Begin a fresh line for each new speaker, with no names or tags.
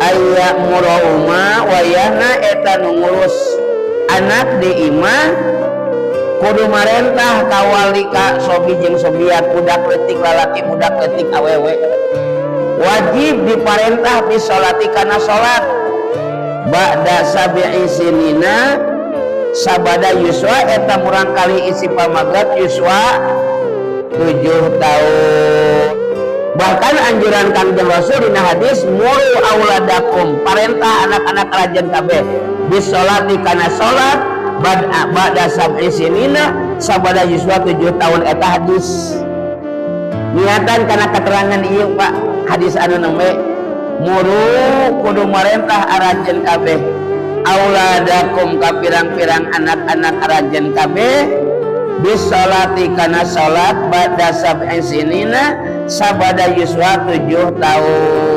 Ayya'murahuma, wayahna eta nu ngurus anak di imah kudu marentah ka wali, ka sobi jeung sobiat, budak leutik lalaki, budak leutik awewe, wajib diparentah bisolati kana salat ba'da sab'i sinina, sabada yuswa eta murangkali isi pamagat yuswa 7 tahun. Bahkan anjuran Kangjeng Rasul dina hadis, muru auladakum, parentah anak-anak aranjeun kabeh, bisolati kana salat, ba'da sab'i sinina, sabada yuswa 7 tahun. Eta hadis niatan kana keterangan ieu, Pak, hadis anu nembe muru, kudu marentah aranjeun kabeh, auladakum ka pirang-pirang anak-anak aranjeun kabeh, bisolati kana salat, ba'da sab'i sinina, sabada yuswa 7 tahun.